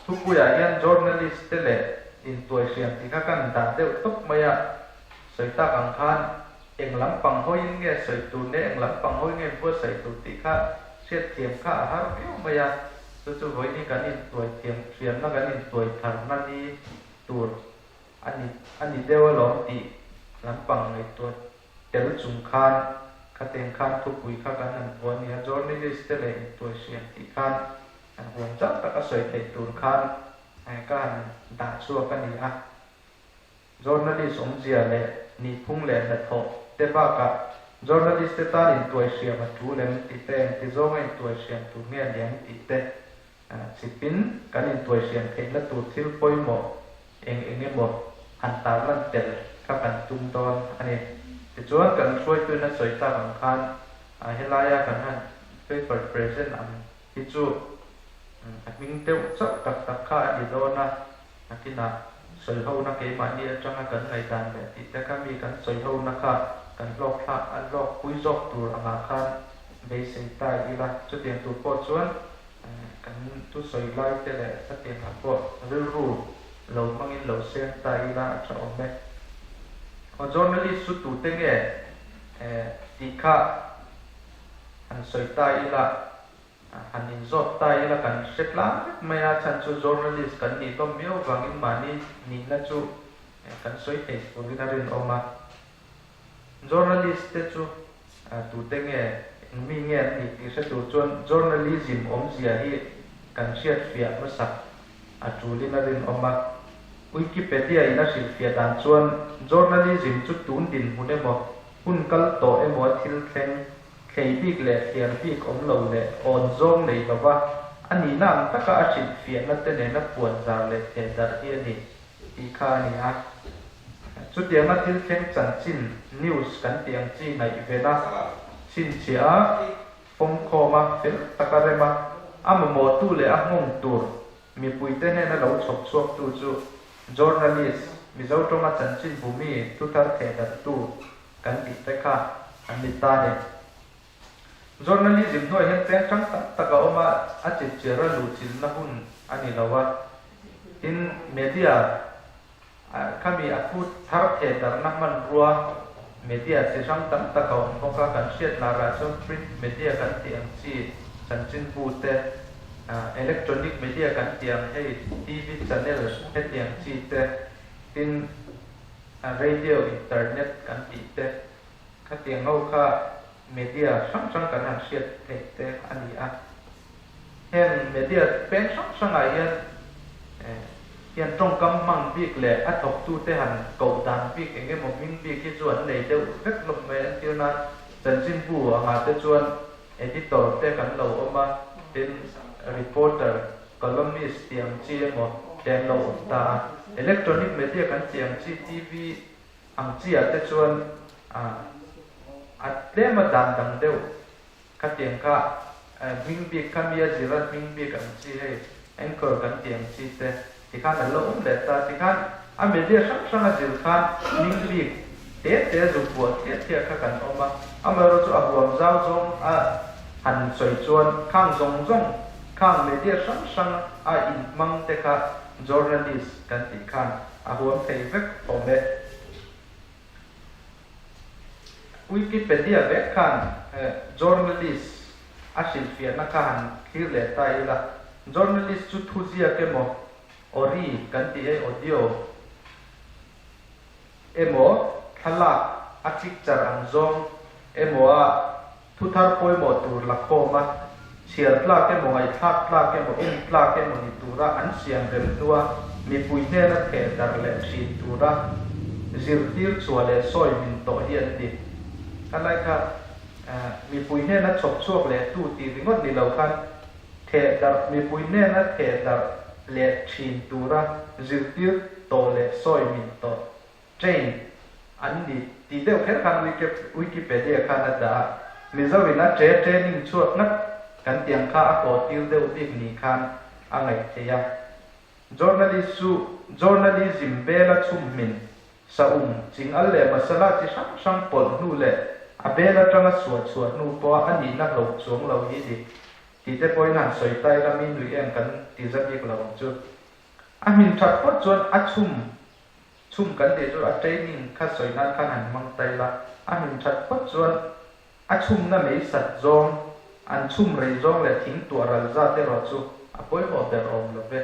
Thupuiah hian journalist te leh intuaihriam tih kha kan dah deuh tawp mai a, sawi tak ang khan eng lampang hawiin nge sawi tur nge eng lampang hawi nge buatsaih tur tih kha hriatthiam kha a har viau mai a, chu chu vawiin hi kan intuaithiam hriamna kan intuaitharna ni tur a ni a ni deuh alawm tih lampang ngaihtuah tel chung khan khateng khan thupui kha kan han vuah a ni a, journalist te leh intuaihriam tih khan Kan huam chak tak a sawi theih tur khan ka han dah chhuak a ni a. Journalist awmzia leh nihphung leh hnathawh te bakah journalist te tan intuaihriam a tul em tih te, engti zawnga intuaihriam tur nge a niang tih te chhipin kan intuaihriam theihna tur thil pawimawh eng eng emaw han tarlan tel kha kan tum dawn a ni. Tichuan kan hruaituin a sawi tak ang khan helaia kan han paper present ang Hi chu a hming deuh chauh tak tak kha a ni dawn a, nakinah sawihona keimahni atanga kan ngaihdan leh tih te kha mi kan sawihona kha kan hlawk thlak a hlawk pui zawk tur angah khan beisei ta ila. Chutiang tur pawh chuan kan thusawi lai te leh khatiangah pawh rilru lo hmangin lo seng ta ila a tha awm e. Aw journalist chu tute nge tih kha Han sawi ta ila, han inzawt ta ila kan hre tlang vek mai a, chhan chu journalist kan nih hlawm miau vangin mahni nihna chu kan sawi thei turin a rinawm a. Journalist te chu tute nge, eng mi nge an nih tih hre tur chuan journalism awmzia hi kan hriatfiah hmasak a tulin a rinawm a. Wikipedia in a hrilhfiah dan chuan journalism chu tun dinhmun emaw, Hun kal tawh emaw a thil thleng, thlei bik leh thliar bik awm lo leh awn zawng nei lova a nihna ang taka a hrilhfiahna te nena puan zar leh theh darh hi a ni tih kha a ni a. Chutianga thil thleng chanchin, news, kan tih ang chi ngaihven a, chhinchhiah a, fawmkhawm a, fel taka rem a, a mamawhtu leh a nghawng tur Mipuite hnena lo chhawp chhuaktu chu journalist, Mizo tawnga chanchinbu mi thuthar thehdarhtu kan tih te kha an ni ta ni. Journalism hnuaiah hian peng hrang tak tak a awm a, a chipchiara luhchilhna hun a ni lo a. Tin, media khami a thu thar thehdarhna hmanrua media chi hrang tam tak a awm bawk a, kan hriat larah chuan print media kan tih ang chi chanchinbu te, electronic media kan tih ang hei TV channel hetiang chi te, tin radio, internet kan tih te, khatiang ho kha media hrang hrang kan han hriat theih te a ni a. Heng media peng hrang hrangah hian hian tawngkam hmang bik leh a thawktute han koh dan bik eng emaw hming bik hi chu an nei deuh vek hlawm mai. Entir nan chanchinbu angah te chuan editor te kan lo awm a, tin reporter, columnist tih ang chi emaw te an lo awm ta a. Electronic media kan tih ang chi TV ang chi ah te chuan a tlema dan dang deuh Khatiang kha hming bik kha mi a zir a, hming bik ang chi hei anchor kan tih ang chi te tikhan an lo awm leh ta. Tikhan a media hrang hrang a zir khan hming bik te te zuk buah thliah thliah kha kan awm a. Amaherawhchu a huam zau zawng a han sawi chuan khang zawng zawng khang media hrang hrang a inhmang te kha journalist kan tih khan a huam thei vek awm e. Wikipedia vek khan journalist a hrilhfiahna kha han thlir leh ta ila, journalist chu thu ziak emaw, ori kan tih hei audio emaw, thlalak a picture ang zawng emaw a thu thar pawimawh tur la khawm a, chhiar tlak emaw, ngaihthlak tlak emaw, en tlak emaw ni tura an siam rem hnua mipui hnena theh darh leh thin tura zirtir chhuah leh sawi min tawh hi an ni. Khalai kha mipui hnena chhawp chhuak leh tu tih ringawt ni lo khan theh darh mipui hnena theh darh leh thin tura zirtir tawh leh sawi min tawh Train an ni tih deuh kher khan Wikipedia khan a dah a, Mizo in a tre training chhuak ngat kan tih ang kha a haw tir deuh bik ni khan a ngaih theih a. Journalist chu journalism bela chhum hmin, saum, chingal leh masala chi hrang hrang pawlh hnu leh a bel atanga suah chhuah hnu pawha a nihna hlauh chuang lo hi ni. Tih te pawhin han sawi ta ila mi nui em kan ti za bik lo ang chu. A hmin that phawt chuan a chhum chhum kan tih chu a training kha sawi nan khan han hmang ta ila, a hmin that phawt chuan a chhumna mei sat zawng, an chhum rei zawng leh thing tuah ral zat erawh chu a pawimawh ber awm lo ve.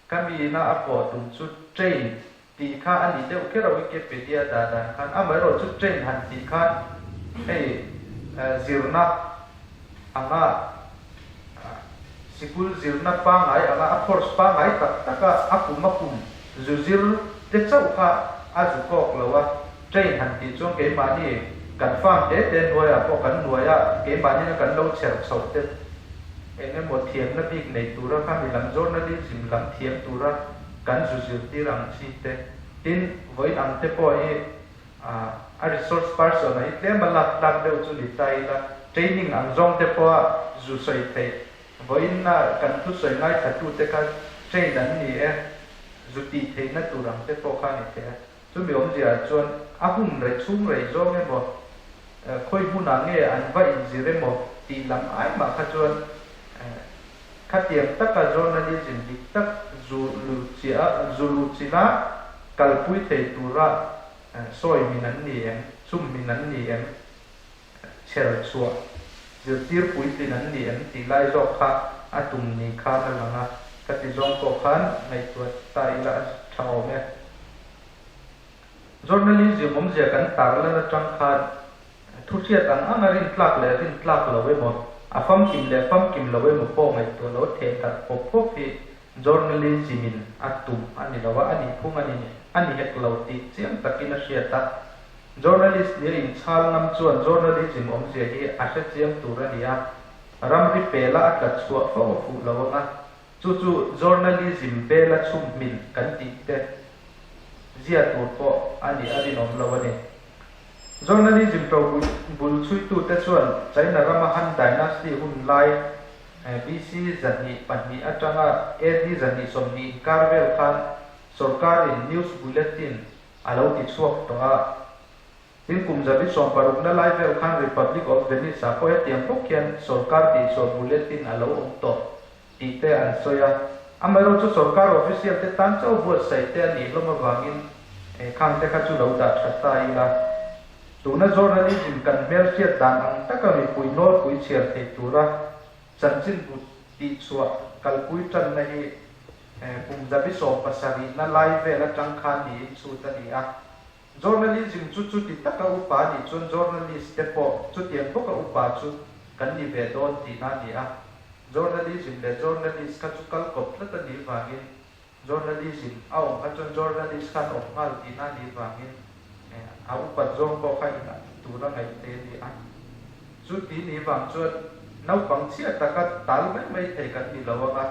Ka miina a pawh tum chu train tih kha a ni deuh kher a Wikipedia dah dan khan amaherawh chu train han tih khan hei zirna anga sikul zirna pangngai anga a course pangngai tak taka a kum a kum zu zir te chauh kha a zu kawk lo a train han tih chuan keimahni kan farm te te hnuaiah pawh kan hnuaia keimahni kan lo chher chhoh te Eng emaw thiamna bik nei tura kha mi lam journalism lam thiam tura kan zu zirtir ang chi te. Tin, vawiin ang te pawh hi a resource person a hi tlem a lak tlak deuh chu ni ta ila, training ang zawng te pawha zu sawi theih vawiin a kan thusawi ngaithla te kha train an ni e, zu tih theihna tur ang te pawh kha a ni thei a. Chumi awmzia ah chuan a hun rei chhung rei zawng emaw, khawi hmunah nge an va inzir emaw tih lam ai mah kha chuan khatiang taka journalism dik tak zu luh chila kalpui thei tura sawi min an ni em, chum min an ni em, chher chhuah zirtir puitlin an ni em tih lai zawk kha a tum ni khan a lang a, ka ti zawng pawh khan ngaihtuah ta ila a tha awm e. Journalism awmzia kan tarlan atang khan thu hriat ang anga rintlak leh rintlak lo emaw, a famkim leh famkim lo emaw pawh ngaihtuah lo theh darh pawp pawp hi journalism in a tum a ni lo a, a nih phung a ni a ni hek lo tih chiang takin a hriat a. Journalist nia inchhal ngam chuan journalism awmzia hi a hre chiang tur a ni a, ramri pela a tla chhuah fo a fuh lo ang a, chu chu journalism bela chhum hmin kan tih te zia tur pawh a nih a rinawm lo a ni. Journalism to bul chhuitute chuan China rama Han Dynasty hun lai BC 202 atanga AD 220 inkar vel khan sorkarin news bulletin a lo ti chhuak tawh a. Tin, kum 160na lai vel khan Republic of Venice ah pawh hetiang bawk hian sorkar tihchhuah bulletin a lo awm tawh tih te an sawi a. Amaherawh chu sorkar official te tan chauh buatsaih te a nih hlawm avangin khang te kha chu lo dah tha ta ila. Tuna journalism kan hmelhriat dan ang taka mipui nawlpui chhiar thei tura chanchinbu tihchhuah kalpui tanna hi Kum 170na lai vel atang khan niin chhut a ni a. Journalism chu chuti taka upa a nih chuan journalist te pawh chutiang bawka upa chu kan ni ve dawn tihna a ni a. Journalism leh journalist kha chu kal kawp tlat a nih vangin journalism a awm kha chuan journalist khan awm nghal tihna a nih vangin a upat zawng pawh kha in tura ngaih te a ni a. Chuti nih vang chuan naupang chhiah taka tal mai mai thei kan ni lo ang a.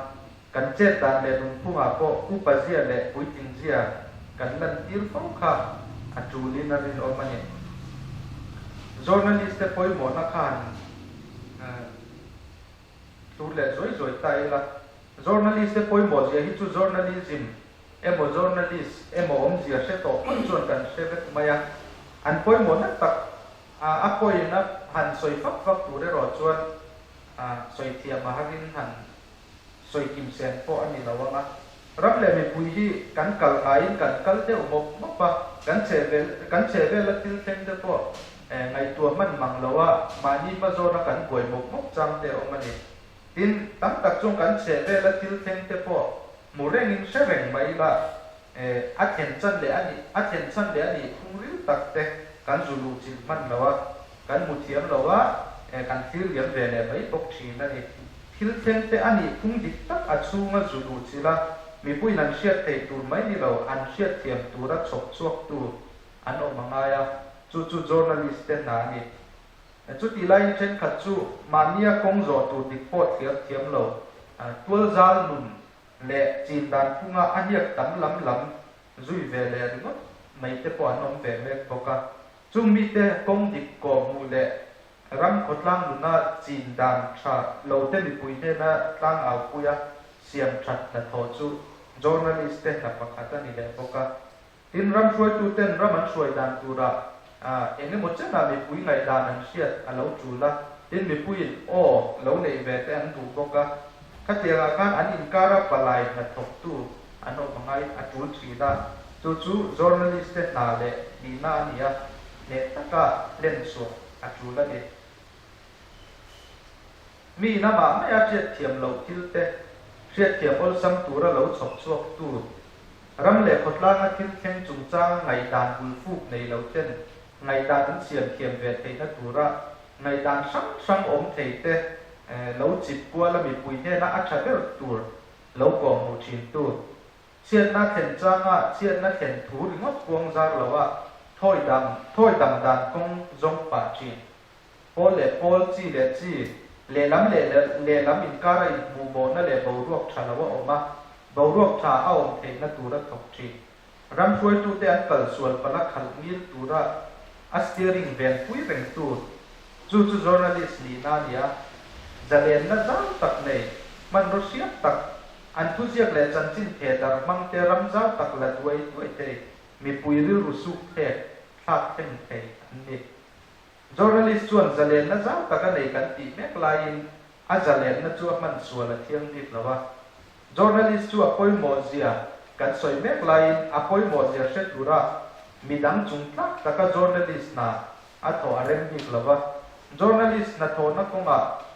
Kan chet dan leh nungphungah pawh upa zia leh puitling zia kan lantir fo kha a tulin a rinawm a ni. Journalist te pawimawhna kha han tlur leh zuai zuai ta ila. Journalist te pawimawh zia hi chu journalism emaw journalist emaw awmzia hre tawh phawt chuan kan hre vek mai a. An pawimawhna tak a pawina han sawi fak fak tur erawh chuan sawi thiam a harin han sawi kim sen pawh a ni lo ang a. Ram leh mipui hi kan kal ngaiin kan kal deuh mawp mawp a, kan chhehvel kan chhehvel a thil thleng te pawh ngaihtuah hman mang lo a, mahni hma zawna kan buai mawp mawp chang te a awm a ni. Tin, tam tak chuan kan chhehvel a thil thleng te pawh hmu rengin hre reng mai ila, a thlen chan leh a nih a thlen chan leh a nih phung ril tak te kan zu luh chilh hman lo a, kan hmu thiam lo a, kan thlir liam ve leh mai bawk thin a ni. Thil thleng te a nih phung dik tak a chhunga zu luh chilh a, mipuiin an hriat theih tur mai ni lo, an hriat thiam tura chhawp chhuak tu an awm a ngai a, chu chu journalist te hna a ni. Chutih laiin thenkhat chu mahnia kawng zawh tur dik pawh thliar thiam lo, tualzal nun leh chin dan phunga a hniak tam lam lam zui ve leh ringawt mai te pawh an awm ve mek bawk a. Chung mite kawng dik kawhhmuh leh ram khawtlang nuna chin dan tha lo te mipui hnena tlang aupuia siam that hnathawh chu journalist te hna pakhat a ni leh bawk a. Tin, ram hruaituten ram an hruai dan turah eng emaw chenah mipui ngaihdan an hriat a lo tul a. Tin, mipuiin aw lo neih ve te an duh bawk a, khatiangah khan an inkara palai hnathawktu an awm a ngai a tul thin a, chu chu journalist te hna leh nihna a ni a, hneh taka hlen chhuah a tul a ni. Mi inamah maia hriatthiam loh thil te hriatthiam awlsam tura lo chhawp chhuak tu, ram leh khawtlanga thil thleng chungchanga ngaihdan bulfuk nei lo ten ngaihdan an siam thiam ve theihna tura ngaihdan hrang hrang awm thei te lo chip kuala mipui hnena a tha ber tur lo kawm hmuh thin tu. Chhiatna thlen changa chhiatna thlen thu ringawt kuang zar loa thawi dang thawi dang dan kawng zawng pah thin. Pawl leh pawl, chi leh chi, lehlam leh lehlam inkara inhmuhmawhna leh boruak tha lo a awm a, boruak tha a awm theihna tura thawk thin. Ram hruaitute an kal sual pala khalh ngil tura a steering ven pui reng tu chu chu journalist nihna a ni a, zalenna zau tak nei, hmanraw hriat tak, an thuziak leh chanchin theh dar hmangte ram zau tak la duai duai thei, mipui rilru suk thlek thlak thleng thei an ni. Journalist chuan zalenna zau tak a nei kan tih mek laiin a zalenna chu a hman sual a thiang bik lo a. Journalist chu a pawimawh zia kan sawi mek laiin a pawimawh zia hre tura midang chung tlak taka journalist hna a thawh a rem bik lo a. Journalist hnathawhna kawngah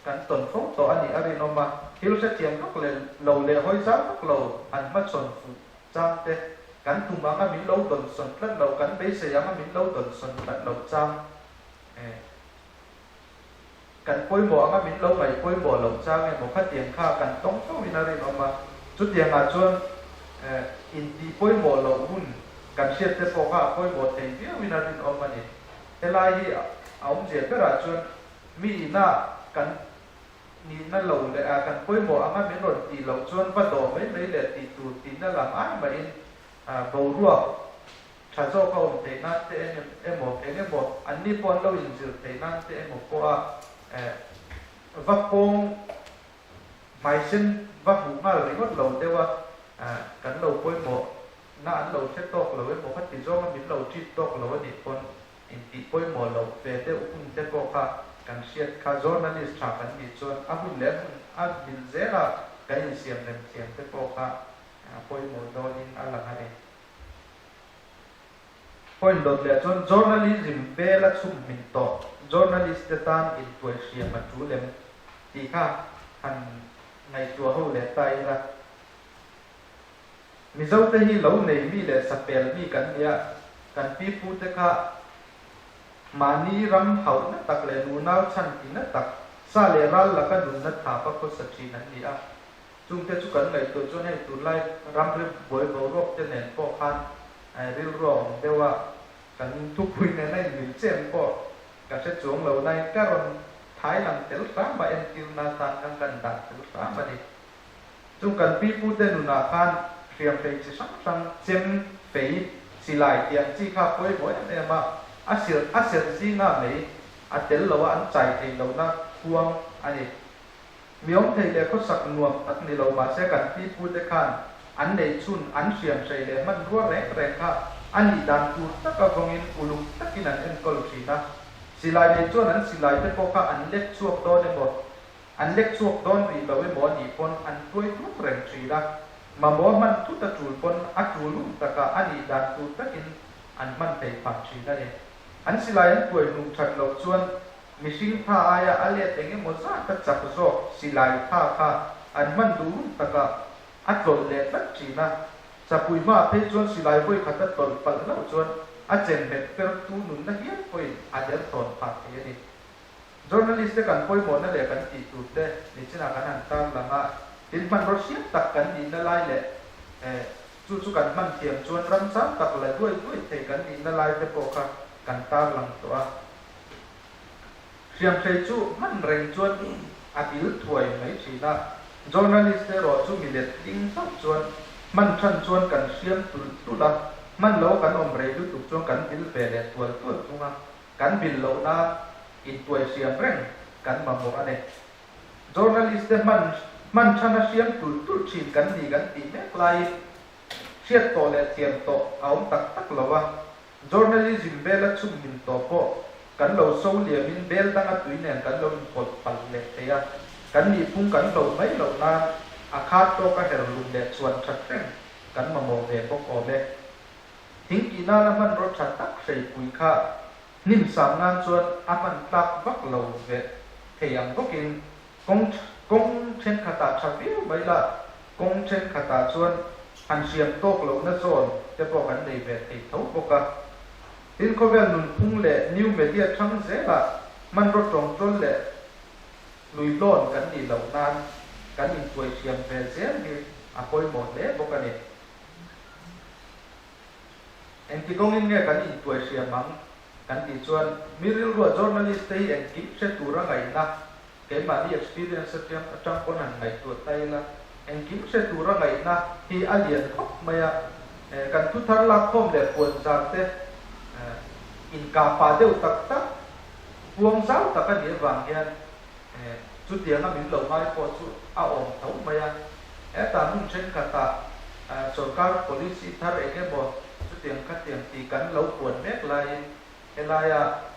kan tawn fo tawh a nih a rinawm a, thil hrethiam vak leh lo leh hawi zau vak lo an hmachhawn fuh chang te, kan tum anga min lo dawnsawn tlat lo, kan beisei anga min lo dawnsawn tlat lo chang e. Kan pawimawh anga min lo ngaih pawimawh loh chang emaw khatiang kha kan tawng fo in a rinawm a, chutiangah chuan intih pawimawh loh hun kan hriat te pawh kha a pawimawh thei viau in a rinawm a ni. Helai hi a awmzia berah chuan mi ina kan nihna lo leh a kan pawimawh anga min rawn tih loh chuan va dawh mai mai leh tih tur tihna lam ai mahin boruak Tha zawk a awm theih nan te emaw, eng emaw, anni pawh an lo inzir theih nan te emaw pawha va pawng hmaisen va hmuh nghal ringawt lo deuh a, kan lo pawimawh na an lo hre tawk lo emaw kha ti zawnga min lo treat tawk lo a nih pawn intih pawimawh loh ve deuh hun te pawh kha kan hriat kha journalist tha kan nih chuan a hun leh a hmun a mil zela kan insiam rem thiam te pawh kha a pawimawh dawnin a lang a ni. Point dawt leh chuan journalism vela chhum hmin tawh journalist te tan intuai hriam a tul em tih kha han ngaihtuah ho leh ta ila. Mizo te hi lo nei mi leh sapel mi kan nia, kan pi pu te kha mahni ram hauhna tak leh nunau chhan tina tak, sa leh ral laka nunna thapa khawsa thin an ni a. Chungte chu kan ngaihtuah chuan hei tunlai ramri buai boruak te nen pawh khan rilru a awm deuh a, kan thupui nen a inmil chem pawh ka hre chuang lo nain ka rawn thai lang tel hram a, entirna atan khan kan dah tel hram a ni. Chung kan pipute nunah khan hriamhrei chi hrang hrang, chem, fei, silai tih ang chi kha a pawimawh em em a, a sir a serh zinga mei a tel lo a an chai theih lohna khuang a ni. Mi awm thei leh khawsak nuam tak ni lo mahse kan pipute khan an neih chhun an hriam hrei leh hmanrua reng reng kha a nih dan tur taka vawngin uluk takin an enkawl thin a. Silai nei chuan an silai te pawh kha an lek chhuak dawn emaw, an lek chhuak dawn rih lo emaw a nih pawn an tuai tluk reng thin a. Mamawh hman thut a tul pawn a tul hun takah a nih dan tur takin an hman thei phah thin a ni. An silai an tuai hnuk that loh chuan Mihring tha aia a let eng emaw zat a chak zawk silai tha kha an hman duh hun takah a tlawlh leh tlat thin a. Chapui hmaah phei chuan silai vawi khat a tlawlh palh hlauh chuan a chen hmet per tu nunna hial pawhin a der thawn phah thei a ni. Journalist te kan pawimawhna leh kan tih tur te nichinah kan han tar lang a, tin hmanraw hriat tak kan nihna lai leh chu chu kan hman thiam chuan ramchang tak la duai duai thei kan nihna lai te pawh kha kan tar lang tawh a. Hriamhrei chu hman reng chuan a dil thuai mai thin a, journalist erawh chu mi let ding hlauh chuan hman than chuan kan hriam tulh tulh a, hman lo kan awm rei lutuk chuan kan dil ve leh tual tual thung a, kan bil loh nan intuai hriam reng kan mamawh a ni. Journalist te hman hman than a hriam tulh tulh thin kan ni kan tih mek laiin hriat tawh leh thiam tawh a awm tak tak lo a, Journalism vela chhum min tawh pawh kan lo so liamin bel danga tui nen kan lo inpawlh palh leh thei a, kan nihphung kan hloh mai loh nan a khat tawka her lum leh chhuan that reng kan mamawh ve bawk awm e. Thingkih nana hmanraw tha tak hreipui kha hnim sam nan chuan a hman tlak vak lo ve thei ang bawkin kawng kawng thenkhatah tha viau mai la, kawng thenkhatah chuan han hriam tawk lohna zawn te pawh kan nei ve thei tho bawk a. Tin, khawvel nunphung leh new media thang zelah hmanraw tawngtawl leh hluihlawn kan nih loh nan kan intuaihriam ve zel hi a pawimawh hle bawk a ni. Engti kawngin nge kan intuaihriam ang kan tih chuan mi rilrua journalist te hi engkim hre tura ngaihna keimahni experience atang atang pawn han ngaihtuah ta ila engkim hre tura ngaihna hi a lian khawp mai a, kan thu thar lakkhawm leh puan zar te inkahpah deuh tak tak huang zau tak a nih avang hian chutianga min lo ngai pawh chu a awm tho mai a. Hetah hmun thenkhatah sorkar policy thar eng emaw chutiang khatiang tih kan lo puan mek laiin helaia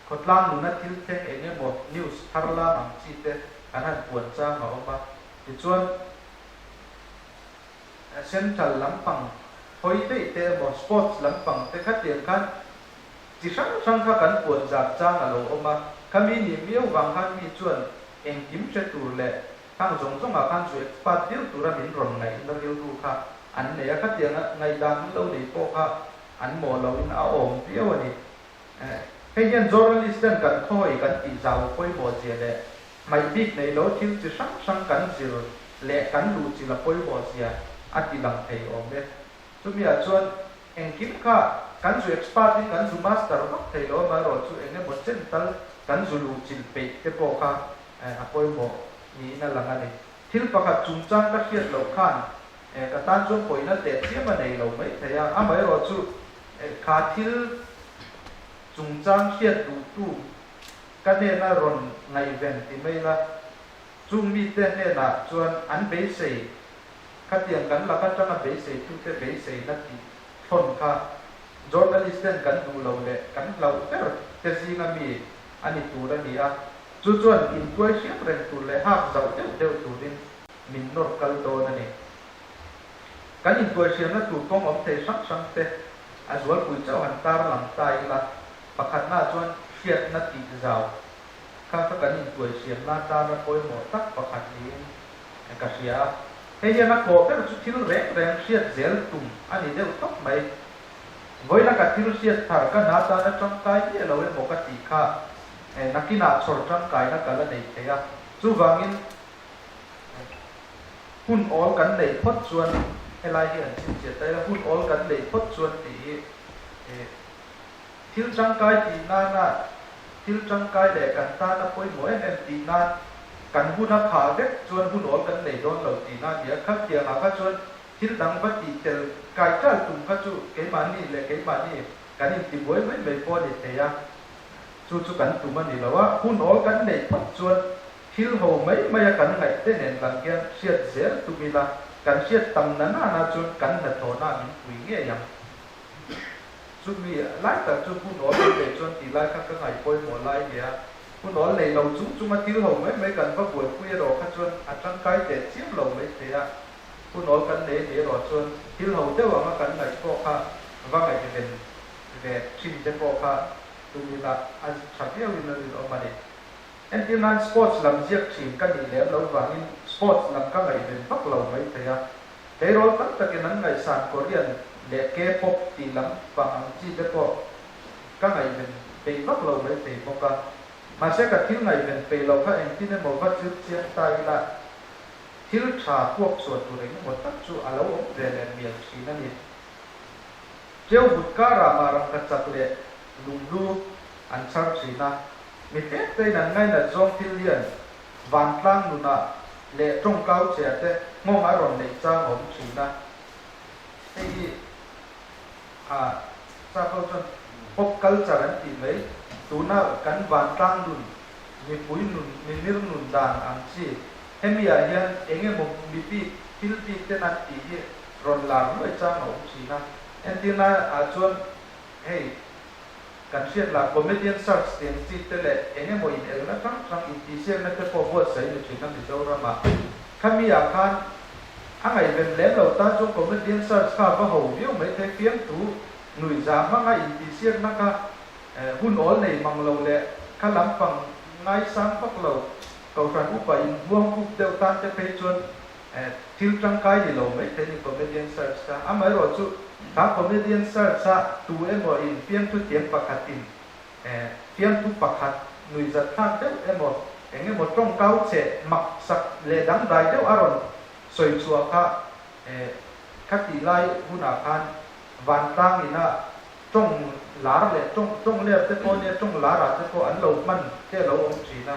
khawtlang nuna thil thleng eng emaw news thar lam ang chi te kan han puan chang a awm a. Tichuan central lampang hawi daih te emaw sports lampang te khatiang khan Chi hrang hrang kha kan puan zat chang a lo awm a, khami nih miau vang khan mi chuan engkim hre tur leh khang zawng zawngah khan zu expert viau tura min rawn ngaihna rilru kha an nei a, khatianga ngaihdan an lo nei pawh kha an mawh loin a awm viau a ni. Hei hian journalist ten kan khawi kan tih zau pawimawh zia leh hmaih bik nei lo thil chi hrang hrang kan zir leh kan luh chilh a pawimawh zia a ti lang thei awm e. Chumi ah chuan engkim kha kan zu expert in kan zu master vak thei lo amaherawh chu eng emaw chen tal kan zu luh chilh peih te pawh kha a pawimawh niin a lang a ni. Thil pakhat chungchang ka hriat loh khan ka tan chuan pawina teh chiam a nei lo mai thei a, amaherawh chu kha thil chungchang hriat duhtu ka hnena rawn ngaihven ti mai la, chung mite hnenah chuan an beisei Khatiang kan lak atanga beiseitute beiseina tih thlawn kha journalist ten kan duh lo leh kan hlauh ber te zinga mi a ni tur a ni a, chu chuan intuai hriam reng tur leh hak zauh deuh deuh turin min nawr kal dawn a ni. Kan intuai hriamna tur kawng awm thei hrang hrang te a zualpui chauh han tar lang ta ila, pakhatnaah chuan hriatna tih zau kha kha kan intuai hriamna atana pawimawh tak pakhat niin Ka hria a, hei hian a kawh ber chu thil reng reng hriat zel tum a ni deuh tawp mai. Vawiina ka thil hriat thar ka hna tan a tangkai miah lo emaw ka tih kha nakinah chhawr tangkaina ka la nei thei a, chuvangin hun awl kan neih phawt chuan helai hi an chhinchhiah ta ila, hun awl kan neih phawt chuan tih hi thil tangkai tih nana Thil tangkai leh kan tana pawimawh em em tih nan kan hun a khah vek chuan hun awl kan nei dawn lo tih na a ni a. Khatiangah kha chuan thil dang va tih tel kai ṭal tum kha chu keimahni leh keimahni kan intibuai mai mai pawh a ni thei a, chu chu kan tum a ni lo a. Hun awl kan neih phawt chuan thil ho mai mai a kan ngaih te nen lang hian hriat zel tum ila, kan hriat tam na nana chuan kan hnathawhna min pui ngei ang. Chumi lai tak chu hun awl kan neih chuan tih lai kha ka ngaih pawimawh lai nia. Hun awl nei lo chung chunga thil ho mai mai kan va buaipui erawh kha chuan a tangkai teh chiam lo mai thei a. Hun awl kan nei ni erawh chuan thil ho deuh anga kan ngaih pawh kha va ngaihven ve thin te pawh kha tum ila a tha viauin a rinawm a ni. Entir nan sports lam ziak thin ka nih lem lo vangin sports lam ka ngaihven vak lo mai thei a. Tleirawl tam takin an ngaihsan Korean leh K-pop tih lam pang ang chi te pawh ka ngaihven peih vak lo mai thei bawk a. Mahse ka thil ngaihven peih loh kha engtin emaw va chirh chiang ta ila thil tha puak chhuah tur engemaw tak chu a lo awm ve leh mial thin a ni. Ṭeu but karah mah rangkachak leh lunghlu an chhar thin a, mi tlem tein an ngainat zawng thil hian Vantlang nunah leh tawngkau chhia te nghawng a rawn neih chang a awm thin a. Hei hi a chak ho chuan pop culture an tih mai. Tuna kan vantlang nun, mipui nun, mimir nun dan ang chi hemi ah hian eng emaw mi bik, thil bik ten an tih hi rawn lar nuai chang a awm thin a. Entirna ah chuan hei. Kan hriat lah comedian search tiang chi te leh eng emaw in elna hrang hrang intihsiakna te pawh buatsaih ni thin a Mizoram ah. Khami ah khan a ngaihven lem lo tan chuan comedian search kha va ho viau mai thei fiamthu nuihza hmanga intihsiakna kha hun awl nei mang lo leh kha lampang ngaisang vak lo kohhran upa in huang up deuh tan te phei chuan Thil tangkai ni lo mai thei ni comedian search kha. Amaherawhchu kha comedian search a tu emaw in fiamthu thiam pakhat in fiamthu pakhat nuihzat thlak deuh emaw eng emaw tawngkau che mak sak leh dangdai deuh a rawn sawi chhuah kha kha tih lai hunah khan vantlang ina tawng lar leh tawng tawng ler te pawh nia tawng lar ah te pawh an lo hman te a lo awm thin a.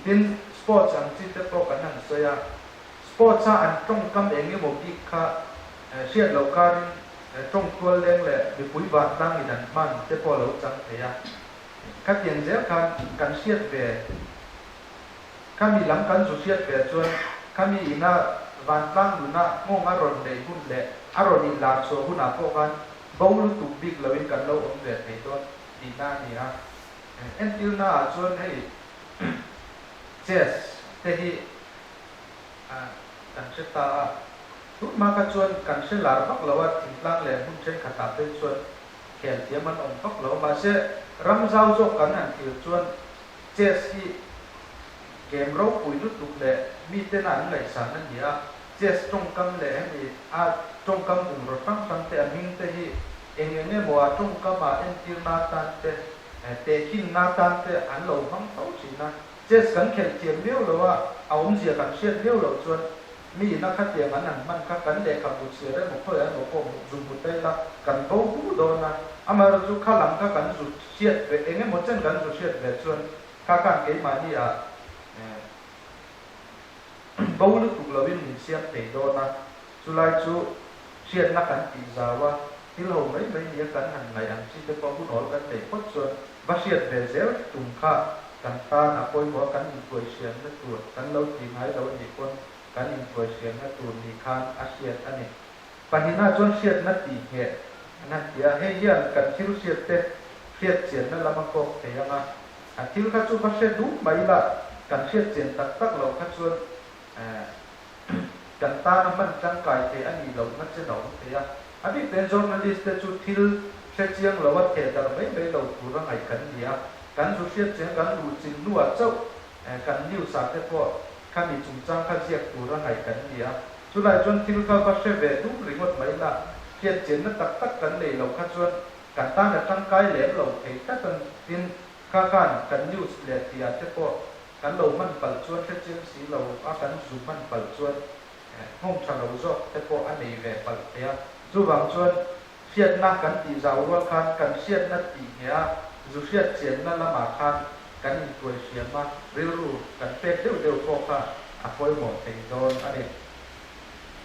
Tin sports ang chi te pawh kan han sawi a. Sports a an tawngkam eng emaw bik kha hriat loh karin tawng tual leng leh mipui vantlang in an hman te pawh a lo chang thei a. Khatiang zel khan kan hriat ve, khami lam kan zu hriat ve chuan khami ina vantlang nuna nghawng a rawn neih hun leh a rawn inlar chhuah hunah pawh khan bo lutuk bik loin kan lo awm ve thei dawn tihna a ni a. Entirna ah chuan hei chess te hi kan hre ta a, tun hma kha chuan kan hre lar vak lo a, thingtlang leh hmun thenkhatah phei chuan khel thiam an awm vak lo a, mahse ram zau zawk kan han thlir chuan chess hi game ropui lutuk leh miten a an ngaihsan a ni a, chess tawngkam leh hemi a tawngkam bungraw hrang hrang te a hming te hi eng eng emaw a tawngkam ah entirna atan te tehkhinna atan te an lo hmang fo thin a. Chess kan khelh thiam viau lo a, a awmzia kan hriat viau loh chuan mi ina khatiang an han hman kha kan lehkhabu chhiar emaw khawi emaw pawh hmuh zu hmu ta ila kan bo hu dawn a, amaherawhchu kha lam kha kan zu hriat ve eng emaw chen kan zu hriat ve chuan kha khan keimahni ah bo lutuk loin min siam thei dawn a, chulai chu hriatna kan tih zau a, thil ho mai mai nia kan han ngaih ang chi te pawh hun awl kan neih phawt chuan va hriat ve zel tum kha kan tan a pawimawh a, kan intuaihriamna tur kan lo ti ngai lo anih pawn kan intuaihriamna tur ni khan a hriat a ni. Pahnihna chuan hriatna tih ngheh an han ti a, hei hian kan thil hriat te hriat chianna lam a kawk thei ang a, a thil kha chu va hre duh mai la, kan hriat chian tak tak loh kha chuan kan tana hman tangkai thei a nih lohna chen a awm thei a. A bik ten journalist te chu thil hre chiang lo a theh darh mai mai lo tur a ngaih kan ni a, kan zu hriat chiang kan luh chin hnuah chauh kan news ah te pawh khami chungchang kha ziak tur a ngaih kan ni a. Chulai chuan thil kha va hre ve dum ringawt mai la, hriat chianna tak tak kan nei lo kha chuan kan tana tangkai lem lo thei tlat a tin kha khan kan news leh tih ah te pawh kan lo hman palh chuan hre chiang si lo a kan zu hman palh chuan nghawng tha lo zawk te pawh a nei ve palh thei a. Chuvang chuan hriatna kan tih zau rual khan kan hriatna tih ngheh a, zu hriat chianna lamah khan kan intuai hriam a, rilru kan pek deuh deuh pawh kha a pawimawh thei dawn a ni.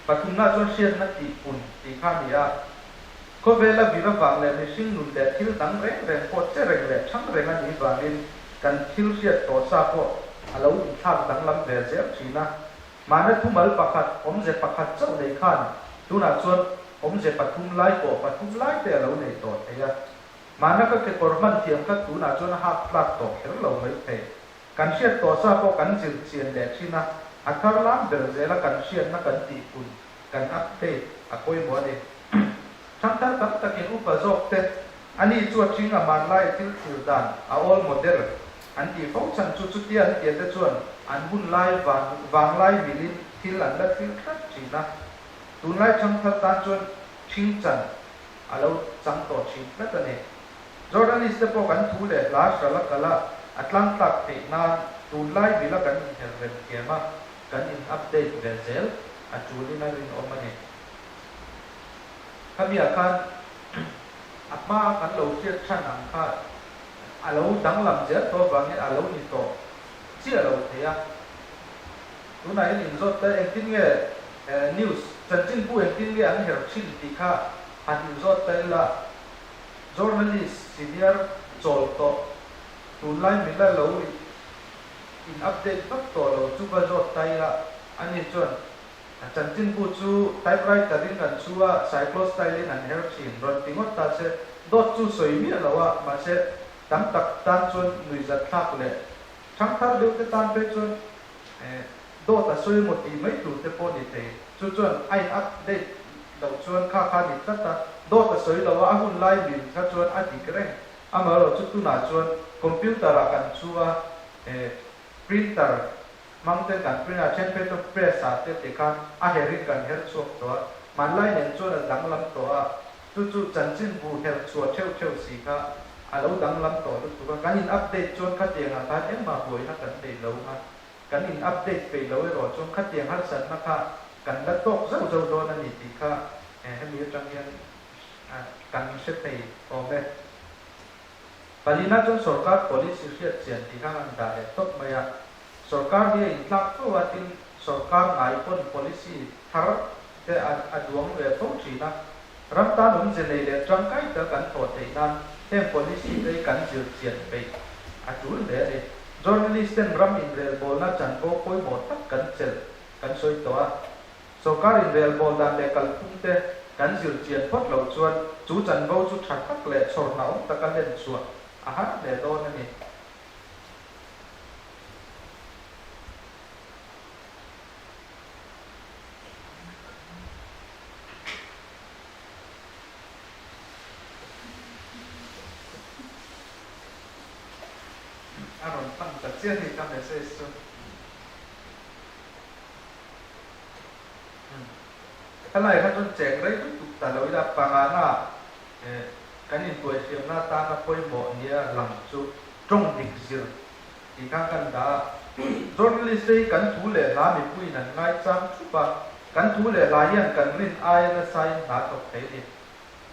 Pathumna chuan hriatna tih pun tih kha a ni a. Khawvela vir avang leh mihring nun leh thil dang reng reng pawh che reng leh thang reng a nih vangin kan thil hriat tawh sa pawh a lo inthlak danglam ve zel thin a. Mahna thumal pakhat, awmze pakhat chauh nei khan tunah chuan awmze pathum lai pawh pathum lai te a lo nei tawh thei a. Mahna ka kekawr hman thiam kha tunah chuan a hak tlak tawh kher lo mai thei. Kan hriat tawh sa pawh kan zir chian leh thin a, a thar lam ber zela kan hriatna kan tihpun, kan update a pawimawh a ni. Thangthar tam takin upa zawk te, ani chu a thing a hmanlai thil thlir dan a awl model an tih fo chhan chu chutia an tia te chuan an hun lai vang vanglai milin thil an la thlir tlat thin a. Tunlai thangthar tan chuan thing chan a lo chang tawh thin tlat a ni. Journalist te pawh kan thu leh hla hral a kal a, a tlangtlak theih nan tunlai mila kan inher rem thiam a, kan in update ve zel a tulin a rinawm a ni. Khamiah khan a hma kan lo hriat than ang kha a lo danglam zel tawh avangin a lo ni tawh chiah lo thei a. Tunah hian inzawt ta engtin nge news chanchinbu engtin nge an her thin tih kha han inzawt ta ila journalist senior chawl tawh tunlai mila lo in update vak tawh lo chu va zawt ta ila ani chuan A chanchinbu chu typewriter in an chhu a, cyclostyle in an her thin rawn ti ngawt ta se, dawt chu sawi miah lo a, mahse Tam tak tan chuan nuihzat thlak leh thangthar deuh te tan phei chuan dawt a sawi emaw tih mai tur te pawh a ni thei. Chu chuan a in update loh chuan kha kha a ni tlat a, dawt a sawi lo a, a hun lai mil kha chuan a dik reng. Amaherawhchu tunah chuan computer ah kan chu a, printer hmang ten kan print a, then phei chuan press ah te ti khan a her in kan her chhuak tawh a, hmanlai nen chuan a danglam tawh a, chu chu chanchinbu her chhuah theuh theuh si kha a lo danglam tawh lutuk a, kan in update chuan khatiang ah khan engmah buaina kan nei lo nga, kan in update peih lo erawh chuan khatiang harsatna kha kan la tawk zauh zauh dawn a ni tih kha hemi atang hian kan hre thei awm e. Palina chuan sorkar policy hriat chian tih kha an dah leh tawp mai a. Sorkar hi a intlak fo a, tin sorkar ngai pawn policy thar te a duang ve fo thin a. Ram tan awmze nei leh tangkai tak kan thawh theih nan heng policy te hi kan zir chian peih a tul hle a ni. Journalist ten ram inrelbawlna chanvo pawimawh tak kan chelh kan sawi tawh a. Sorkar inrelbawl dan leh kalphung te kan zir chian phawt loh chuan chu chanvo chu tha tak leh chhawrna awm taka hlen chhuah a har hle dawn a ni. A rawn tlang ta chiah a ni ka message chu. Helai kha chuan cheng rei lutuk ta lo ila pangana kan intuaihriamna atana pawimawh nia lang chu tawng dik zir tih khan kan dah a. Journalist te hi kan thu leh hla mipuiin an ngaichang thup a, kan thu leh hla hian kan rin aia nasain hna thawk thei a ni.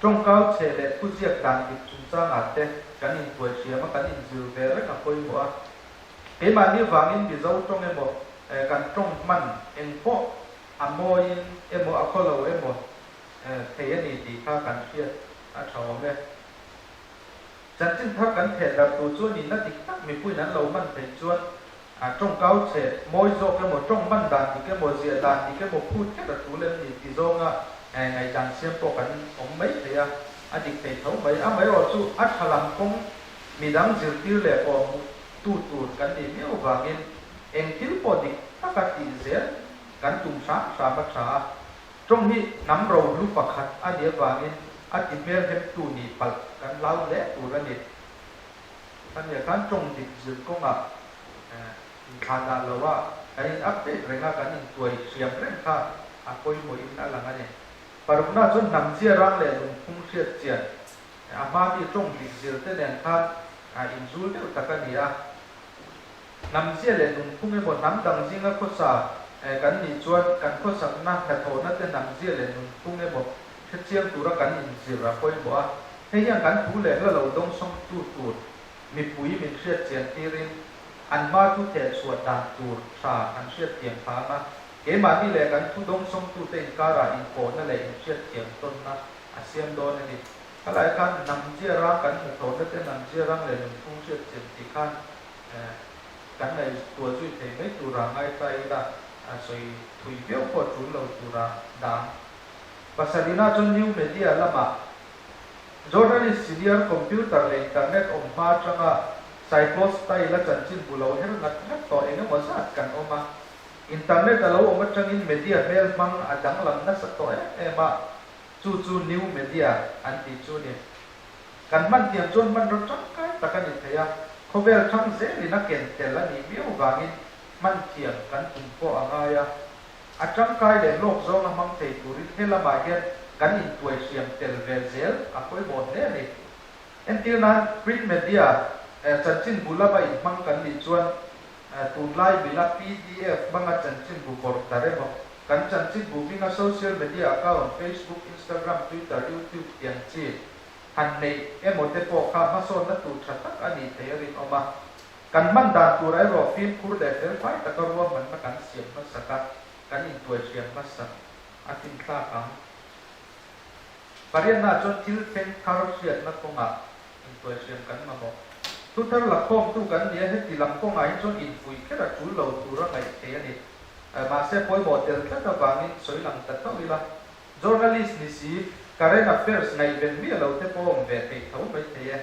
Tawngkau chhe leh thuziak dan dik chungchangah te kan intuaihriam a, kan inzir ve reng a pawimawh a. Keimahni vangin Mizo tawng emaw, kan tawng hman eng pawh a mawiin emaw a khaw lo emaw thei a ni tih kha kan hriat a tha awm e. Chanchin thar kan theh darh tur chu a nihna dik tak mipuiin an lo hman theih chuan tawngkau chhe mawi zawk emaw, tawng hman dan dik emaw, ziah dan dik emaw phut kher a tul em ni ti zawnga ngaihdan siam pawh kan awm mai thei a, a dik thei tho mai. Amaherawh chu a tha lam kawng Midang zirtir leh pawh hmuh tu tur kan nih miau vangin eng thil pawh dik taka tih zel kan tum hram hram a tha a. Tawng hi hnam rohlu pakhat a nih avangin a ti hmel hemtu nih palh kan hlau hle tur a ni. Khania khan tawng dik zir kawngah inthlahdah lo a kan in update reng a, kan intuai hriam reng kha a pawimawhin a lang a ni. Parukna chuan hnam zia rang leh lungphung hriat chian A hma mi tawng dik zir te nen khan a inzul deuh tak a ni a. Hnam zia leh nunphung emaw hnam dang zinga khawsa kan nih chuan kan khawsakna hnathawhna te hnam zia leh nunphung emaw hrechiang tura kan inzir a pawimawh a. Hei hian kan thu leh hla lo dawngsawngtu tur mipui min hriat chian tirin an hma thu theh chhuah dan tur tha kan hriat thiam phang a. Keimahni leh kan thu dawngsawngtute inkarah inpawhna leh inhriatthiam tawnna a siam dawn a ni. Khalai khan hnam zia rang kan hnathawhna te hnam zia rang leh nunphung hriat chian tih khan kan ngaihtuah zui thei mai tura ngai ta ila sawi thui viau pawh tul lo tura dang. Pasarihna chuan new media lamah journalist senior computer leh internet awm hma atanga cyclostyle a chanchinbu lo her ngat ngat tawh eng emaw zat kan awm a. Internet a lo awm atangin media hmel hmang a danglam nasa tawh em em a. Chu chu new media an tih chu ni. Kan hman thiam chuan hmanraw tangkai tak a ni thei a, khawvel thang zelin a ken tel a nih viau vangin hman thiam kan tum pawh a ngai a. A tangkai leh hlawk zawng a hmang thei turin he lamah hian kan intuai hriam tel ve zel a pawimawh hle a ni. Entir nan print media chanchinbu lama inhmang kan nih chuan tunlai mila pdf hmanga chanchinbu vawrh ta rem aw. Kan chanchinbu hminga social media account, Facebook, Instagram, Twitter, YouTube tih ang chi han neih emaw te pawh kha hmasawnna tur tha tak a nih thei a rinawm a. Kan hman dan tur erawh fimkhur leh felfai taka ruahmanna kan siam hmasak a, kan intuai hriam hmasak a finthlak ang. Pariatnaah chuan thil thleng thar hriatna kawngah intuai hriam kan mamawh. Thu thar lakhawmtu kan ni a, heti lam kawngah hi chuan infuih kher a tul lo tura ngaih theih a ni. Mahse pawimawh tel tlat avangin sawi lang ta tho ila, journalist ni si, current affairs ngaihven miah lo te pawh awm ve theih tho mai thei e.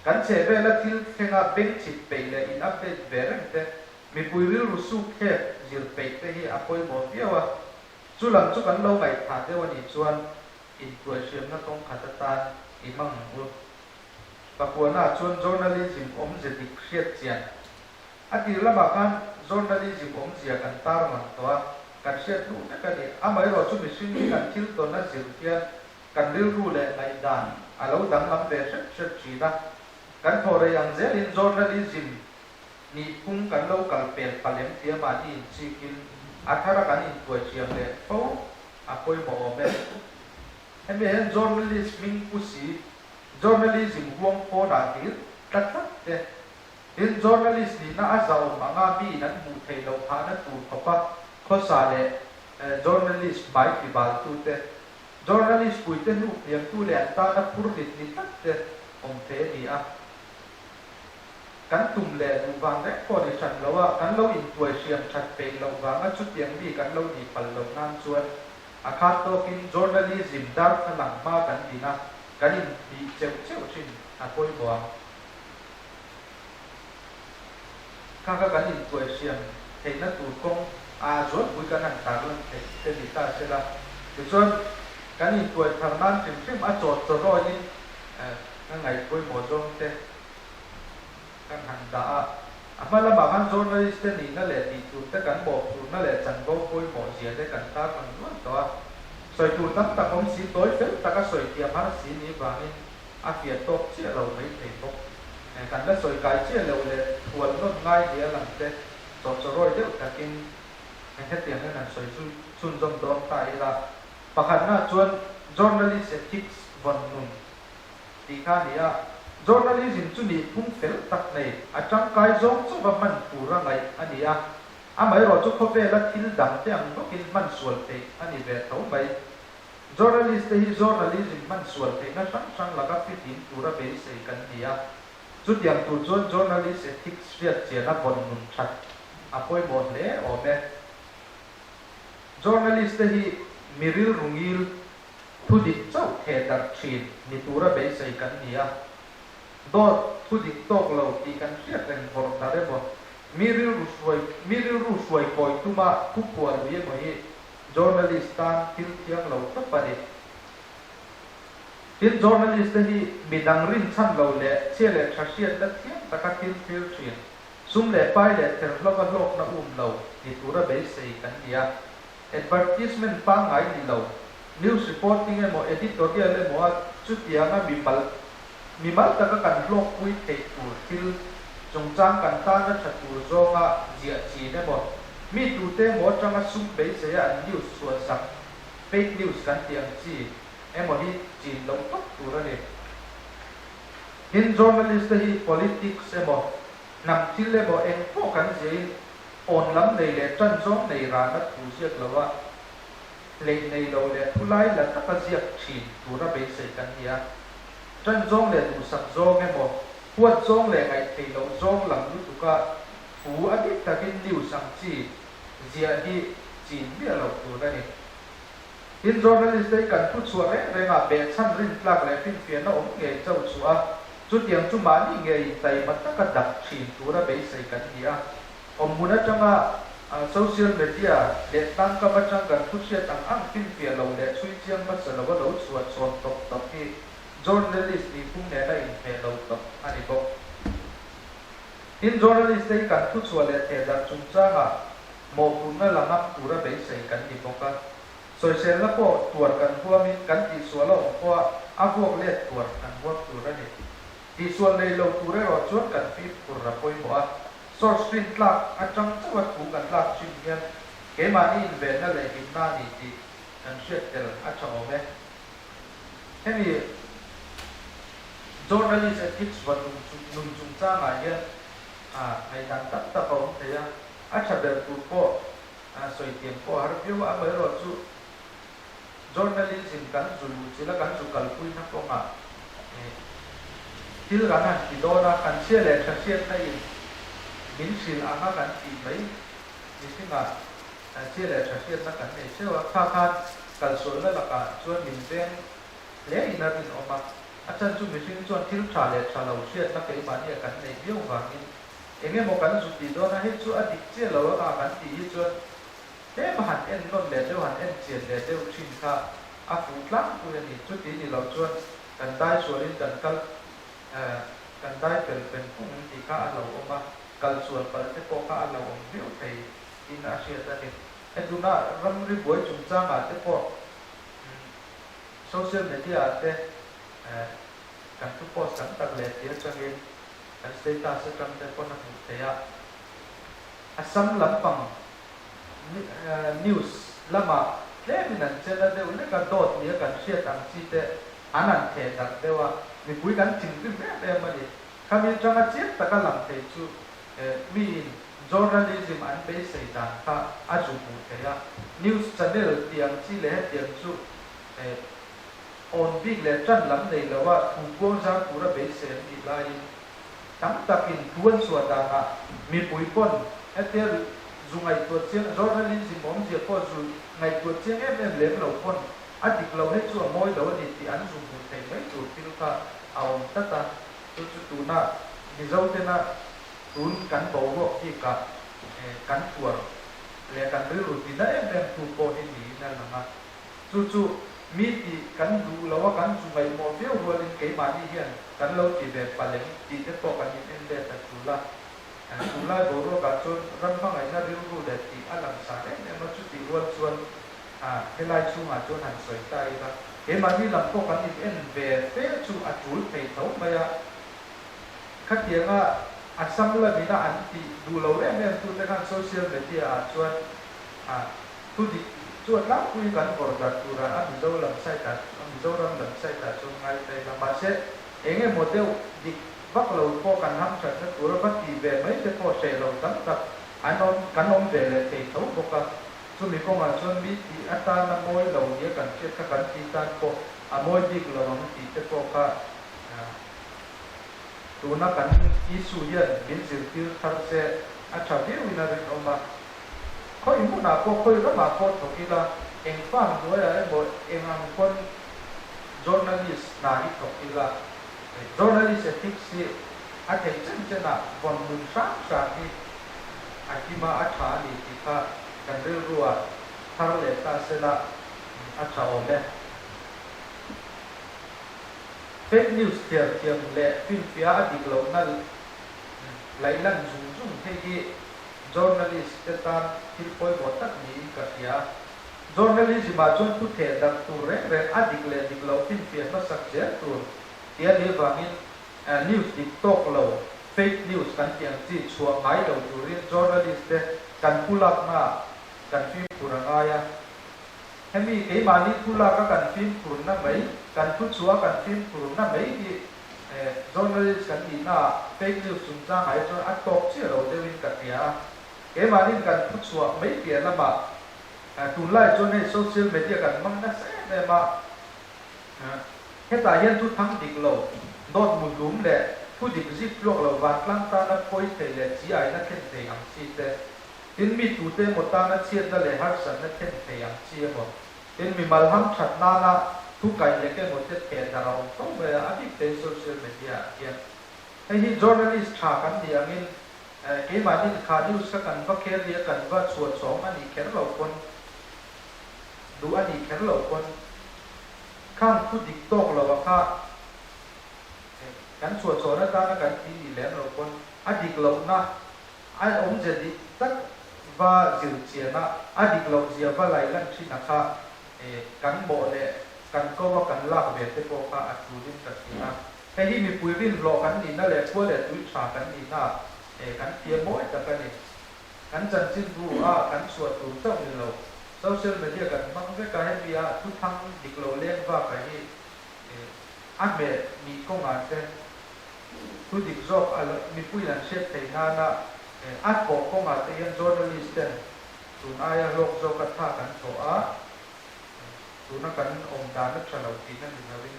Kan chhehvela thil thlenga beng chhit peih leh in update ve reng te, mipui rilru suk thlek zir peih te hi a pawimawh viau a. Chu lam chu kan lo ngaihthah deuh a nih chuan intuaihriamna kawng khat atan i hmang ang u. Pakuana chuan journalism awmze dik hriat chian a tir lamah khan journalism awmzia kan tarlang tawh a, kan hriat hnu vek a ni. Amaherawhchu mihring hi kan thil tawn a zir hian kan rilru leh ngaihdan a lo danglam ve hret hret thin a. Kan thaw rei ang zelin journalism nihphung kan lo kal pel palem tia mahni inchikin a thara kan intuaithiam leh fo a pawimawh awm e. Hemi hian journalist hming pu si, journalism huang pawnah hlir tlat tlat te. Tin, journalist nihna a zahawm anga miin an hmuh theih loh phahna tur khawpa khawsa leh journalist hmai tibaltute, journalist puite hnuk hniamtu leh an tana phur rit ni tlat te awm thei a ni a. Kan tum leh duh vang reng pawh ni hran lo a, kan lo intuai hriam that peih loh vanga chutiang mi kan lo nih pal loh nan chuan a khat tawkin journalism darthlalang hma kan din a, kan inbih cheuh cheuh thin a pawimawh ang. Kha kha kan intuai hriam theihna tur kawng a zualpui kan han tarlan theih te ni ta se la, tichuan kan intuai thar nan hrim hrim a chawt chawrawiin ka ngaih pawimawh zawng te kan han dah a. A hma lamah khan journalist te nihna leh tih tur te kan mawhphurhna leh chanvo pawimawh zia te kan tarlang nual tawh a. Sawi tur tam tak awm si tawi fel taka sawi thiam har si ni vangin a fiah tawk chiah lo mai thei bawk. Kan la sawi kai chiah loh leh thual nawn ngai nia lang te chawhchawrawi deuh takin hetiang hian han sawi chhunzawm dawn ta ila. Pakhatna chuan journalist ethics vawn nun tih kha a ni a, journalism chu nihphung fel tak nei, a tangkai zawng chauha hman tura ngaih a ni a, amaherawhchu khawvela thil dang te ang bawkin hman sual theih a ni ve tho mai. Journalist te hi journalism hman sual theihna hrang hrang laka fihlim tura beisei kan ni a, chutiang tur chuan journalist ethics hriat chian a vawn nun that a pawimawh hle awm e. Journalist te hi mi rilru ngil Thu dik chauh theh darh thin ni tura beisei kan ni a. Dawt thu dik tawk lo tih kan hriat reng vawrh darh emaw, mi rilru hruai mi rilru hruai kawi tuma thu phuah lui emaw hi journalist tan thil thiang lo tawp a ni. Tin, journalist te hi midang rinchhan lo leh chhia leh tha hriatna thiam taka thil thlir thin, sum leh pai leh therhlova hlawkna um lo ni tura beisei kan ni a. Advertisement pangngai ni lo, news reporting emaw editorial emaw a chutianga mimal mimal taka kan hlawkpui theih tur thil chungchang kan tana tha tur zawnga ziah chin emaw mi tute emaw atanga sum beiseia an news chhuahsak, fake news kan tih ang chi, emaw hi chin loh tawp tur a ni. Tin, journalist te hi politics emaw hnam thil emaw eng pawh kan ziahin Awn lam nei leh ṭan zawng nei rana thu ziak lo a, hleih nei lo leh thu lai la taka ziak ṭhin tura beisei kan ni a. Ṭan zawng leh duhsak zawng emaw, huat zawng leh ngaihtheih loh zawng lam lutuka thu a dik takin news ang chi ziah hi chin miah loh tur a ni. Tin, journalist te hi kan thu chhuah reng rengah behchhan rintlak leh finfiahna awm ngei chauh chhuah a, Chutiang chu mahni ngeiin taima taka dak thin tura beisei kan ni a. Awmhmun atanga social media leh tlangkam atang kan thu hriat ang ang finfiah lo leh chhui chiang hmasa lova lo chhuah chhawn tawp tawp hi journalist nihphung nena inhmeh lo tawp a ni bawk. Tin, journalist te hi kan thu chhuah leh thehdarh chungchangah mawhphurhna la ngam tura beisei kan ni bawk a. Sawiselna pawh tuar kan huamin kan tihsual a awm pawha a vuak let tuar kan huam tur a ni. Tihsual nei lo tur erawh chuan kan fimkhur a pawimawh a, source rin tlak atang chauha thu kan lak thin hian keimahni invenna leh himna a ni tih kan hriat tel a tha awm e. Hemi journalist ethics va nun chungchangah hian ngaihdan tam tak a awm thei a, a tha ber tur pawh A sawi thiam pawh a har viau a, amaherawh chu journalism kan zu luh chilh a, kan zu kalpuina kawngah thil kan han ti dawn a, kan chhia leh tha hriatna in min hrilh ang a kan tih mai mihringah chhia leh tha hriatna kan nei theuh a, kha khan kalsualna lakah chuan min veng hle in a rinawm a. A chan chu mihring chuan thil tha leh tha lo hriatna keimahnia kan neih viau vangin eng emaw kan zu tih dawn a, hei chu a dik chiah lo anga kan tih hi chuan tlem a han en nawn leh deuh, han en chian leh deuh thin kha a fuh tlangpui a ni. Chuti ni lo chuan kan dai sualin kan kal kan dai pel pen phung tih kha a lo awm a, kal sual palh te pawh kha a lo awm viau thei in a hriat a ni. He tuna ramri buai chungchangah te pawh social media ah te kan thu post tam tak leh ti atangin kan status atang te pawn a hmuh theih a. Assam lampang news lamah tlemin an chen a deuh lek a, dawt nia kan hriat ang chi te an han theh darh deuh a, mipui kan thinrim em em a ni. Khami atanga chiang taka lang thei chu miin journalism an beisei dan kha a zu hmuh theih a, news channel tih ang chi leh hetiang chu awn bik leh tan lam nei lo a thu puang zar tura beisei an nih laiin tam takin thu an chhuah danah mipui pawn hetia zu ngaihtuah chiang journalism awmzia pawh zu ngaihtuah chiang em em lem lo pawn a dik lo hei chu a mawi lo a ni tih an zu hmuh theih mai tur thil kha a awm tlat a. Chu chu tuna Mizo tena tun kan boruak bikah kan tuar leh kan rilru ti na em em tu pawh hi niin a lang a. Chu chu mi tih kan duh lo a, kan zu ngaihmawh viau rualin keimahni hian kan lo ti ve palh em tih te pawh kan in en let a tul a. Tunlai boruakah chuan ram hmangaihna rilru leh tih a lang sar em em a, chutih rual chuan helai chhungah chuan han sawi ta ila, keimahni lam pawh kan in en ve fe chu a tul thei tho mai a. Khatianga Assam lamina an tih duh lo em em tute khan social media ah chuan thu dik chu a tlangpui kan vawrh darh turah a Mizo lam side ah a Mizoram lam side ah chuan ngai ta ila, mahse eng emaw deuh dik vak lo pawh kan ham thatna tura va tih ve mai te pawh hreh lo tam tak an awm kan awm ve leh thei tho bawk a. Chumi kawngah chuan mi tih atana mawi lo nia kan hriat kha kan tih tan pawh a mawi bik lo ang tih te pawh kha tuna kan issue hian min zirtir thar se a tha viauin a rinawm a. Khawi hmunah pawh khawi ramah pawh thawk ila eng farm hnuaiah emaw eng ang pawn journalist hna hi thawk ila journalist ethics hi a theih chen chenah vawn nun hrang hrang hi a hima a tha a ni tih kha kan rilruah thar leh ta sela a tha awm e. Fake news thiam thiam leh finfia a dik lohna laihlan zung zung hei hi journalist te tan thil pawimawh tak niin ka hria. Journalism ah chuan thu theh darh tur reng reng a dik leh dik loh finfiah hmasak zel tur tia ni vangin news dik tawk lo, fake news kan tih ang chi chhuah ngai lo turin journalist te kan thu lakna ah kan fimkhur a ngai a. Hemi keimahni thu lak a kan fimkhurna mai, kan thu chhuah a kan fimkhurna mai hi journalist kan nihna ah fake news chungchangah hi chuan a tawk chiah lo deuhin ka hria a. Keimahni'n kan thu chhuah mai piah lamah tunlai chuan hei social media kan hmang nasa em em a, hetah hian thu thang dik lo, dawt muhlum leh thu dik zip tluak lo vantlang tana phawi thei leh chi aina thlen thei ang chi te, tin mi tute emaw tana chhiatna leh harsatna thlen thei ang chi emaw, tin mimal ham that nana thu kaih lek emaw te theh darh a awm fo mai a, a bik tein social media ah hian. Hei hi journalist tha kan nih angin keimahni kha news kha kan va carry a kan va chhuah chhawng a nih kher lo pawn, duh a nih kher lo pawn khang thu dik tawk lo a kha kan chhuah chhawn atana kan tih nih lem lo pawn a dik lohna a awmzia dik tak va zir chian a, a dik loh zia va lai lan thin a kha kan mawh leh kan ko a kan lak ve te pawh kha a tulin ka hria a. Hei hi mipui rinhlawh kan nihna leh khua leh tui tha kan nihna kan thiam mawi tak a ni. Kan chanchinbu a kan chhuah tur chauh ni lo, social media kan hmang vek a, hemi a thuthang dik lo leng vak a hi a hmeh nih kawngah te thu dik zawk a mipui an hriat theih nana a thawh kawngah te hian journalist ten tun aia hlawk zawk a tha kan thawh a, tuna kan awm dan a tha lo tihna ni lovin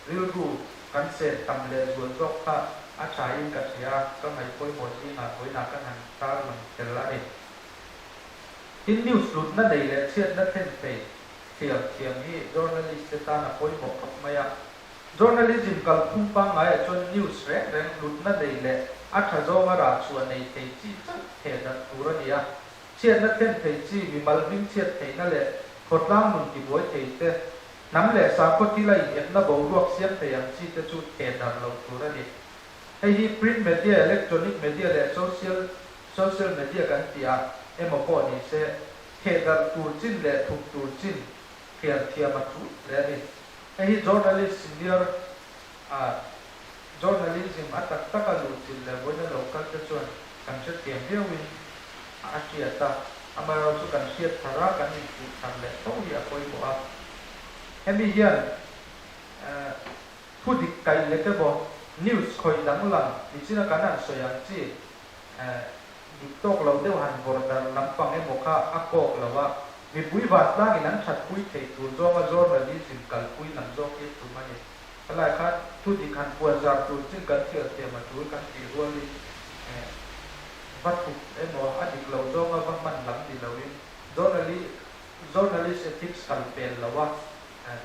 Rilru kan set tam leh zual zawk kha a tha in ka hria, ka ngaih pawimawh zingah vawiinah ka han tar lang tel a ni. Tin, news hlutna nei leh chhiatna thlen thei thiam thiam hi journalist te tan a pawimawh khawp mai a. Journalism kalphung pangngaiah chuan news reng reng hlutna nei leh a tha zawnga rah chhuah nei thei chi chauh theh darh tur a ni a. Chhiatna thlen thei chi, mimal hming chhiat theihna leh khawtlang nun tibuai thei te, hnam leh sakhaw thila inepna boruak siam thei ang chi te chu theh darh loh tur a ni. Hei hi print media, electronic media leh social social media kan tih ah emaw pawh ni se, theh darh tur chin leh thup tur chin thiam thiam a tul hle a ni. Hei hi journalist senior ah journalism a tak tak a luh chilh leh vawiina lo kal te chuan kan hrethiam viauin a hriat a, amaherawhchu kan hriat thar a, kan infuh thar leh fo hi a pawimawh a. Hemi hian thu dik kaih lek emaw news khawih danglam nichina kan han sawi ang chi dik tawk lo deuh han vawrh dar lampang emaw kha a kawk lo a, mipui vantlangin an thatpui theih tur zawnga journalism kalpui lam zawk hi tum a ni. Helai khan thu dik han puan zar tur chin kan thial thiam a tul kan tih rualin va thup emaw a dik lo zawnga va hman lam ni loin journalist ethics kal pel lo a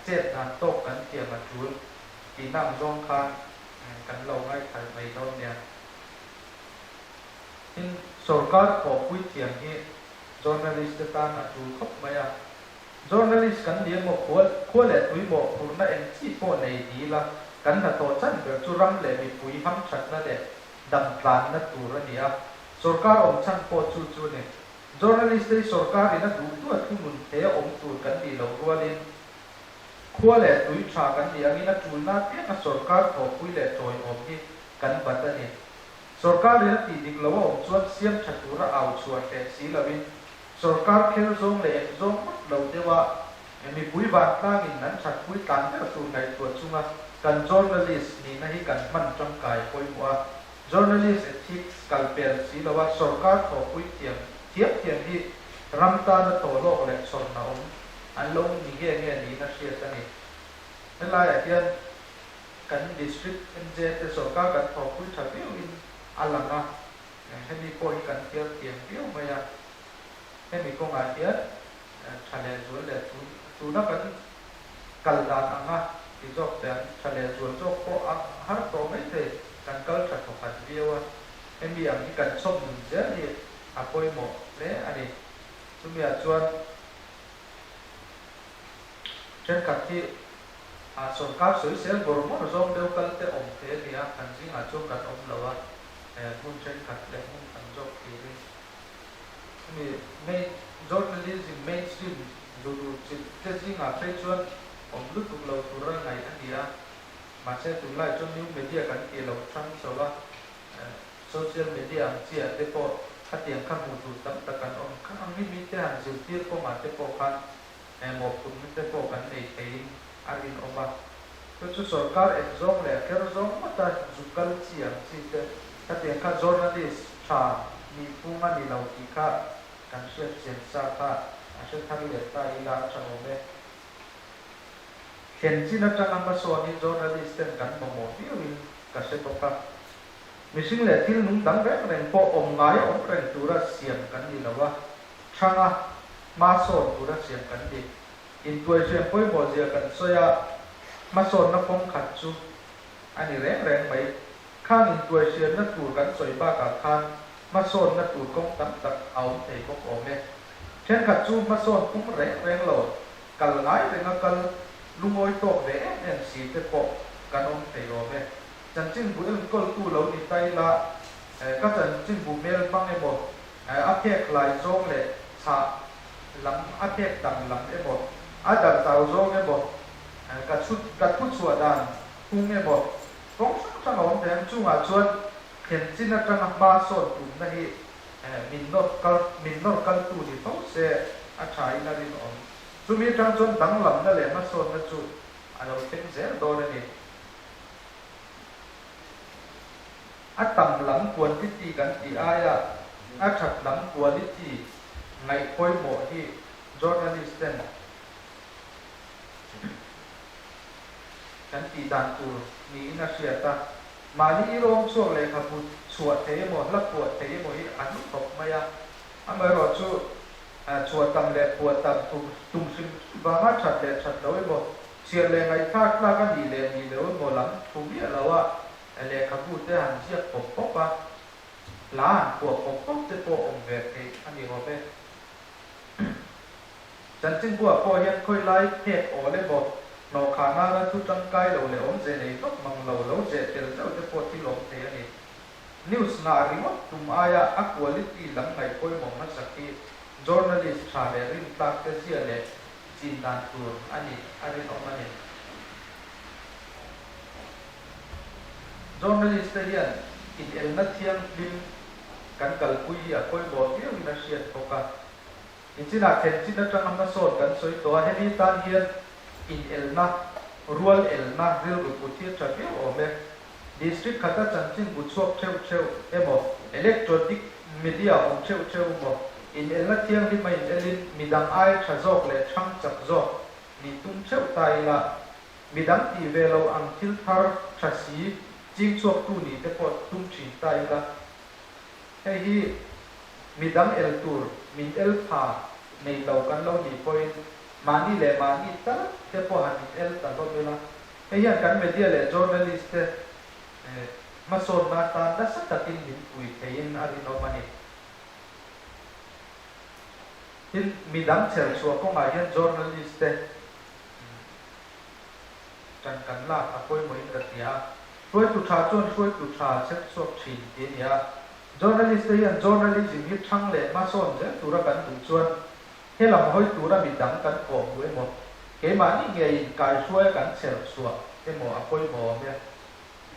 chet dan tawk kan thiam a tul tihna ang zawng khan kan lo ngaithal mai dawn nia. Tin, sorkar thawhpui thiam hi journalist te tan a tul khawp mai a. Journalist kan ni emaw khual, khua leh tui mawhphurhna eng chi pawh nei ni ila, kan hnathawh chan ber chu ram leh mipui hamthatna leh damtlanna tur a ni a. Sorkar awm chhan pawh chu chu ni. Journalist te hi sorkar in a duh duh a thunun thei a awm tur kan nih loh rualin, khua leh tui tha kan nih angin a tulna apianga sorkar thawhpui leh tawiawm hi kan bat a ni. Sorkar in a tih dik lo a awm chuan siam tha tura au chhuah hreh si loin sorkar khel zawng leh eng zawng ngawt lo deuh a mipui vantlangin an thatpui tlan ber tur ngaihtuah chunga kan journalist nihna hi kan hman tangkai pawimawh a. Journalist ethics kal pel si lo a sorkar thawhpui thiam thiam thiam hi ram tana tawhlawk leh chhawrna awm an lo ni nge nge niin a hriat a ni. Helaiah hian Kan District MJ te sorkar kan thawhpui tha viauin a lang a, hemi pawh hi kan thial thiam viau mai a, hemi kawngah hian tha leh zual leh tuna kan kal dan anga ti zawk te an tha leh zual zawk pawh a har tawh mai thei, kan kal tha thawkhat viau a, hemi ang hi kan chhawm nun zel hi a pawimawh hle a ni. Chumiah chuan thenkhat hi A sorkar sawisel bawr bawr zawng deuh kal te awm thei a nia, kan zingah chuan kan awm lo a, hmun thenkhat leh hmun tam zawk thirin hemi main journalism mainstream zulu chilh te zingah phei chuan awm lutuk lo tura ngaih a ni a, mahse tunlai chuan new media kan tih lo thang chho a, social media ang chiah te pawh khatiang kha hmuh tur tam tak an awm kha ang hi mite han zirtir kawngah te pawh khan mawhphurhna te pawh kan nei theiin a rinawm a. Chu chu sorkar eng zawng leh a kher zawng ngawta zu kal chi ang chi te khatiang kha journalist tha nih phung a ni lo tih kha kan hriat chian sa kha a hre thar leh ta ila a tha awm e. Thlen chin atanga hmasawn hi journalist ten kan mamawh viauin ka hre bawk a. Mihring leh thil nung dang reng reng pawh awm ngai a awm reng tura siam kan ni lo a. Thanga hmasawn tura siam kan ni. Intuaihriam pawimawh zia kan sawi a, hmasawnna kawng khat chu a ni reng reng mai. Khang intuaihriamna tur kan sawi bakah khan hmasawnna tur kawng tam tak a awm thei bawk awm e. Thenkhat chu hmasawn tum reng reng lo, kal ngai renga kal lungawi tawk ve em em si te pawh kan awm thei awm e. Chanchinbu enkawltu lo ni ta ila, ka chanchinbu hmel hmang emaw A phek lai zawng leh chhah lam a phek dang lam emaw, a dar zau zawng emaw, ka chhut ka thu chhuah dan phung emaw, kawng hrang hrang a awm thei ang. Chungah chuan thlen chin atanga hma sawn tumna hi min nawr kal min nawr kaltu ni fo se a tha in a rinawm. Chumi atang chuan danglamna leh hmasawnna chu a lo thleng zel dawn a ni. A tam lam quantity kan tih aia a that lam quality ngaih pawimawh hi journalist ten kan tih dan tur niin a hriat a. Mahni irawm chhuak lehkhabu chhuah thei emaw, hla phuah thei emaw hi a hlu khawp mai a. Amaherawhchu chhuah tam leh phuah tam tum hrim hrim vanga that leh that lo emaw. Chhiar leh ngaihthlak tlak a nih leh nih loh emaw lam thu miah lo a, lehkhabu te han ziak pawp pawp a, hla han phuah pawp pawp te pawh awm ve theih a ni awm e. Chanchinbuah pawh hian khawi lai phek awl emaw hnawhkhah nana thu tangkai lo leh awmze nei vak mang lo lo zeh tel zeuh te pawh thil awm thei a ni. News ngah ringawt tum aia a quality lam ngaih pawimawh hmasak hi journalist tha leh rintlak te zia leh chin dan tur a nih a rinawm a ni. Journalist te hian inelna thianghlim kan kalpui hi a pawimawh viauin a hriat bawk a. Nichinah thlen chin atanga hmasawn kan sawi tawh a, hemi tan hian inelna, rual elna rilru put hi a tha viau awm e. District khata chanchin bu chhuak theuh theuh emaw, electronic media awm theuh theuh emaw, inelna thianghlim a inelin midang ai tha zawk leh thang chak zawk nih tum theuh ta ila, midang tih ve lo ang thil thar tha si ching chhuaktu nih te pawh tum thin ta ila. Hei hi midang el tur min el pha nei lo kan lo nih pawhin mahni leh mahni tal te pawh han in el ta hlawm ila, hei hian kan media leh journalist te hmasawnna atan nasa takin min pui theiin a rinawm a ni. Tin, midang chher chhuah kawngah hian journalist te Ṭan kan lak a pawimawhin ka hria. Hruaitu ṭha chuan hruaitu ṭha chher chhuak ṭhin ti a ni a. Journalist te hian journalism hi ṭhang leh hmasawn zel tura kan duh chuan he lam hawi tura mi dang kan kawh hmu emaw, keimahni ngeiin kaihruaia kan chher chhuah emaw a pawimawh awm e.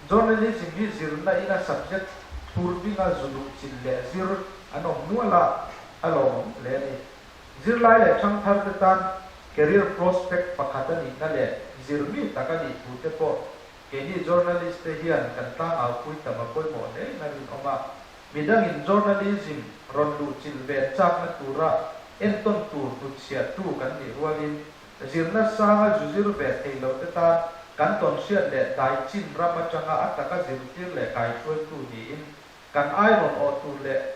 Journalism hi zirna ina subject thur binga zu duh chilh leh zir an awm nual a, a lawmawm hle a ni. Zirlai leh ṭhangthar te tan career prospect pakhat a nihna leh zirmi tak a nih thu te pawh keini journalist te hian kan tlangau pui tam a pawimawh hle in a rinawm a. Midangin journalism rawn luh chilh ve chakna tura entawn tur hnutchhiahtu kan nih rualin zirna sanga zu zir ve thei lo te tan kan tawnhriat leh dai chin ram atanga a taka zirtir leh kaihruaitu niin Kan ai rawn awh tur leh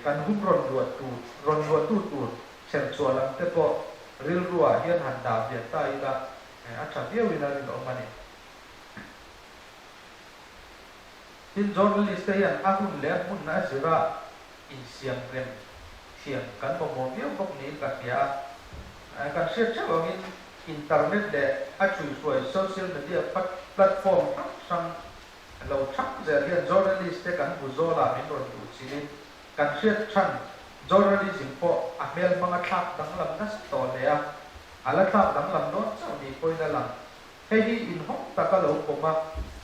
kan hum rawn luah tur, rawn luahtu tur chherchhuah lam te pawh rilruah hian han dah viah ta ila a tha viauin a rinawm a ni. Tin, journalist te hian a hun leh a hmun a zira insiam rem thiam kan mamawh viau bawk niin ka hria a. Kan hriat theuh angin internet leh a thuihruai social media platform hrang hrang Lo thang zel hian journalist te kan bu zawlah min rawn duh chilin kan hriat than journalism pawh a hmel hmanga thlak danglam nasa tawh hle a, a la thlak danglam dawn chauh ni pawhin a lang. Hei hi inhawng taka lo pawm a,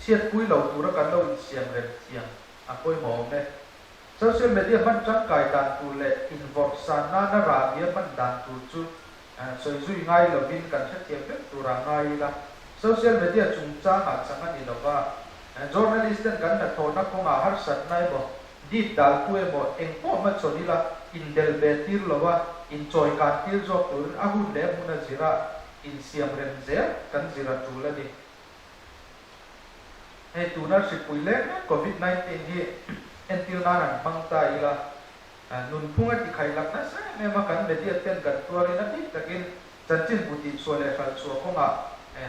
chhiatpui lo tura kan lo insiam rem thiam a pawimawh awm e. Social media hman tangkai dan tur leh invawrh san nana rahbia hman dan tur chu Sawi zui ngai lovin kan hrethiam vek turah ngai ila, social media chungchangah chang a ni lova, journalist ten kan hnathawhna kawngah harsatna emaw, dip daltu emaw eng pawh hmachhawn ila indel ve tir lova inchawi kan tir zawk turin a hun leh hmun a zira insiam rem zel kan zir a tul a ni. Hei tuna hripui leng mek Covid 19 hi entir nan han hmang ta ila, Nunphung a tikhaih lak nasa em em a, kan media ten kan tuarin a bik takin chanchin bu tihchhuah leh hralhchhuah kawngah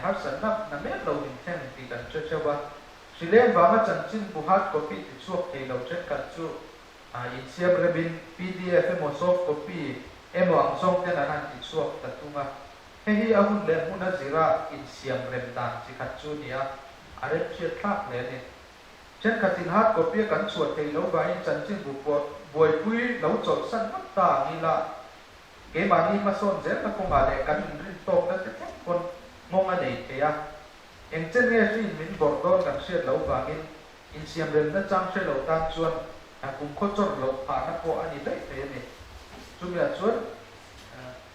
harsatna na mek lo min thleng tih kan hre theuh a. Hrileng vanga chanchin bu hard copy tichhuak thei lo thenkhat chu insiam remin pdf emaw soft copy emaw ang zawng ten an han tichhuak ta tung a. Hei hi a hun leh hmun a zira insiam rem dan chi khat chu ni a, a remhriat thlak hle a ni. Thenkhatin hard copy a kan chhuah theih loh vangin chanchinbu buaipui lo chawlhsan ngawt ta ang ila, keimahni hmasawn zelna kawngah leh kan inrin tawkna te thleng pawn nghawng a nei thei a. Eng chen nge hriin min bawrh dawn kan hriat loh vangin insiamremna chang hre lo tan chuan kumkhaw chawrh loh phahna pawh a ni daih thei a ni. Chumiah chuan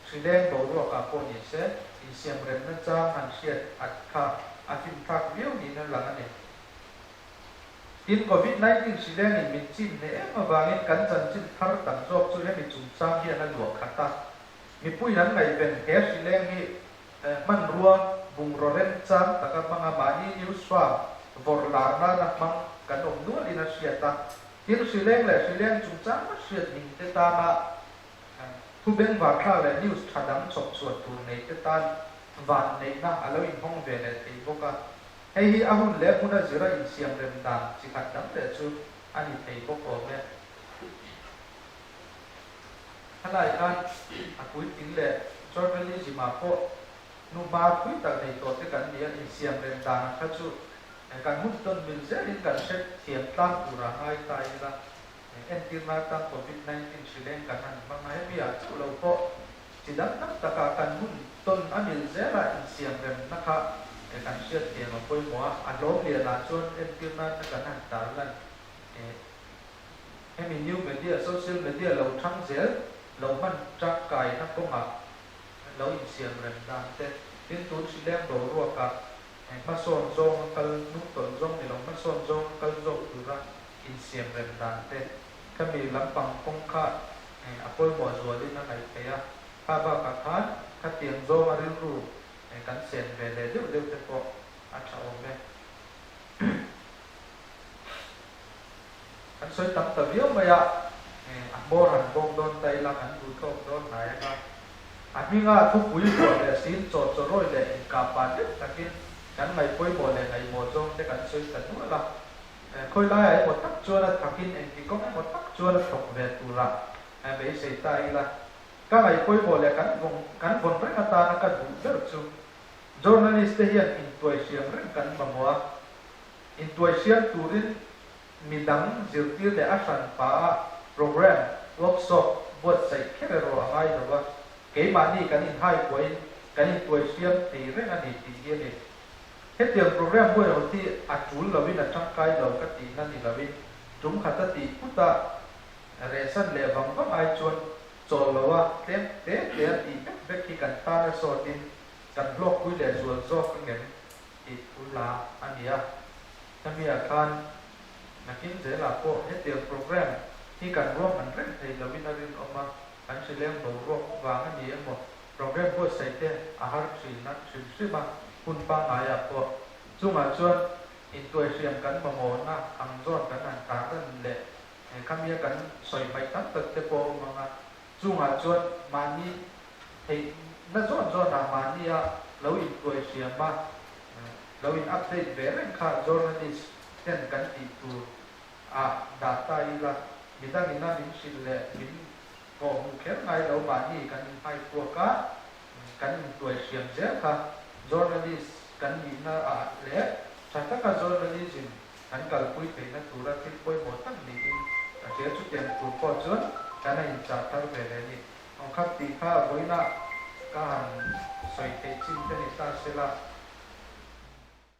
hrileng boruakah pawh ni se insiamremna chang han hriat at kha a fimthlak viau niin a lang a ni. Tin, Covid 19 hrilengin min chin hneh em avangin kan chanchin thar tam zawk chu hemi chungchang hian a luah khat a. Mipuiin an ngaihven he hrileng hi hmanrua bungraw remchang taka hmanga mahni news farm vawrh lar nana hmang kan awm nualin a hriat a. Tin, hrileng leh hrileng chungchang a hriat ning te tana thu bengvarthla leh news tha dang chhawp chhuah tur nei te tan. Vanneihna a lo inhawng ve leh thei bawk a. Hei hi a hun leh hmuna zira insiam rem dan chi khat dang leh chu a ni thei bawk awm e. Helai khan a puitling leh journalism-ah pawh hnuhma thui tak nei tawh te kan ni a, insiam rem dan ang kha chu kan hun tawn mil zelin kan hre thiam tlang tura ngai ta ila. Entirna atan Covid 19 hri leng kan han hmang a, hemi ah chauh lo pawh chi dang tam takah kan hun tawn a mil zela insiam remna kha kan hriat thiam a pawimawh a, a hlawm lianah chuan entirna te kan han tarlan hemi new media, social media lo thang zel lo hman tangkaina kawngah lo insiam rem dan te, tin tun hri leng boruakah hmasawn zawng a kal, hnungtawlh zawng ni lo hmasawn zawng a kal zawk tura insiam rem dan te, khami lampang kawng kha a pawimawh zualin a ngaih theih a, kha bakah khan khatiang zawnga rilru kan sen ve leh deuh deuh te pawh a tha awm e. Kan sawi tam ta viau mai a, a hmawr han bawk dawn ta ila kan duh tawk dawn hnai ang a, a hminga thupui vuah leh sin chaw chawrawi leh inkahpah deuh takin kan ngaihpawimawh leh ngaihmawh zawng te kan sawi ta nual a. Khawi laiah emaw tak chuan a thakin engti kawng emaw tak chuan a thawk ve turah beisei ta ila. Ka ngaihpawimawh leh kan vawng kan vawn reng atana ka duh ber chu journalist te hian intuaihriam reng kan mamawh a. Intuaihriam turin midang zirtir leh a hran pah a program, workshop buatsaih kher erawh a ngai lo a. Keimahni kan inhaikuahin kan intuaihriam thei reng a ni tih hi a ni. Hetiang program huaihawt hi a tul loin a tangkai lo ka tihna ni loin tum khat a tih phut a, rehsan leh vang vang ai chuan chawl lo a tlem te te a tih vek vek hi kan tan a sawtin kan hlawkpui leh zual zawk a ngem tih thu hla a ni a. Hemiah khan nakin zelah pawh hetiang program hi kan ruahman reng thei loin a rinawm a, kan hrileng boruak vang a ni emaw Program buatsaih te a har thin a hrim hrim a, hun pangngaiah pawh chungah chuan intuaihriam kan mamawhna ang zawn kan han tarlan leh khamia kan sawi hmaih tam tak te pawh a awm ang a, chungah chuan mahni theihna zawn zawnah mahnia lo intuaihriam a, lo in update ve reng kha journalist ten kan tih tur ah dah ta ila, midangina min hrilh leh min Pawh hmu kher ngai lo mahni kan inhmaikuak a, kan intuai hriam zel kha journalist kan nihna ah leh tha taka journalism kan kalpui theihna tura thil pawimawh tak niin ka hria. Chutiang tur pawh chuan kan a inchah thar ve leh a ni. Awngkhat tih kha vawiinah ka han sawi theih chin te ni ta se la.